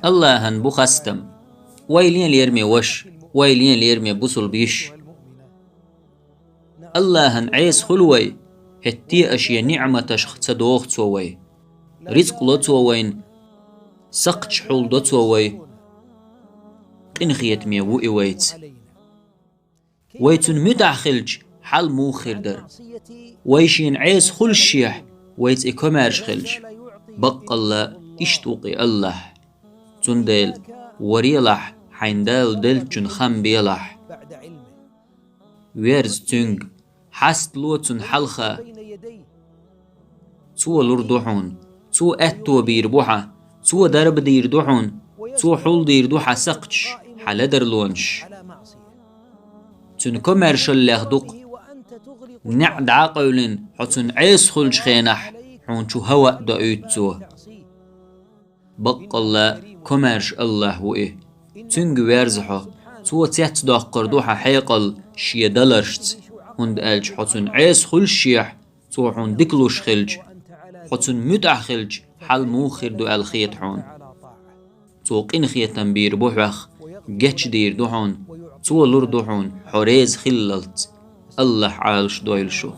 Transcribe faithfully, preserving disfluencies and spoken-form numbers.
Аллахьан бу хастам. Вай лен лераме ваша, вай лен лераме бусулба йиша. Аллахьан Ӏеса хуьлу вай, хӀетте а шен ниӀматашха ца доху Цо вай. Рицкъ ло Цо вайна, сакхташ хьулдо Цо вай. Къинхетаме ву И вайца. Вай Цунна муьтӀахь хилча, хьал муха хир дара? Вай Шена Ӏеса хуьлушехь, вайца И комаьрша хилча, баккъалла иштта ву-кх И Аллахь. Цундела варелахь, хьайна Дала деллачун хам белахь. Верза Цуьнга, хьастало Цунна хьалха. Цо лур ду хьуна, Цо аьтто бийр бу хьан, Цо дарба дийр ду хьуна, Цо хьулдийр ду хьан сакхташ, хьан ледарлонаш. Цуьнан комаьршаллех ду-кх. НеӀ дӀа а къевлина, хьо Цунна Ӏеса хуьлучу хенахь, хьуна чу хӀаваъ доуьйту Цо. Баккъалла комаьрша Аллахь ву И. Цуьнга верза хьо, Цо цецдоккхур ду хьан хьекъал Шен даларшца, хӀунда аьлча хьо Цунна Ӏеса хуьлушехь, Цо хьуна дика луш хилча, хьо Цунна муьтӀахь хилча, хьал муха хир ду аьлла хета хьуна. Цо къинхетам бийр бу хьох, гечдийр ду хьуна, Цо лур ду хьуна хьо реза хиллалц. Аллахь Ӏалаш дойла шу.